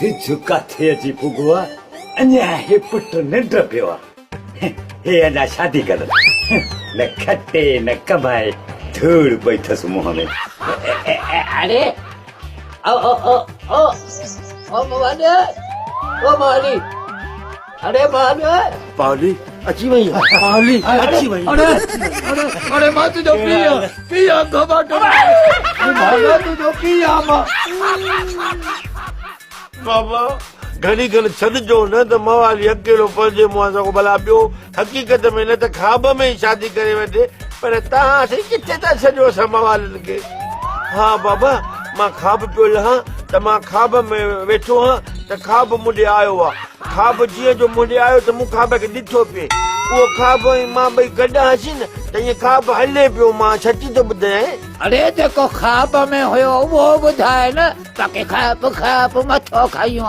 سج ڪاٿي اچي پڳو آ، اڃا هي پٽ ننڊ پيو آ. هي اڃا شادي ڪندس. نه کٽي نه ڪمائي، ڌوڙ پئي ٿس منهن ۾. اڙي او او او او او موالي او موالي اڙي موالي. پاولي اچي وئي پاولي اچي وئي. اڙي اڙي اڙي مان تنهنجو پيء آهيان پيء آهيان گهٻاٽ ڀاڳا تنهنجو پيء آهيان مان. بابا گهڙي کن ڇڏجو نه ته موالي اڪيلو پنهنجي منهن سان ڪو ڀلا ٻيو حقيقت ۾ نه ته خواب ۾ ئي شادي ڪري وٺي پر توهان سائين ڪٿي ٿا ڇڏيو اسان موالين کي. ها بابا مان خواب پيو لهان ته مان خواب ۾ ويٺو هان ته خواب مون ڏي آيو آ. خواب جيئن جو مون ڏي آيو ته مون خواب کي ڏٺو پئي. اهو خواب ۽ مان ٻئي گڏ هئاسين نه ته ائين خواب هلي پيو مان سچي ٿو ٻڌايانء. اڙي جيڪو خواب ۾ هيو اهو ٻڌاء نه باقي خواب خواب مٿو کائيون.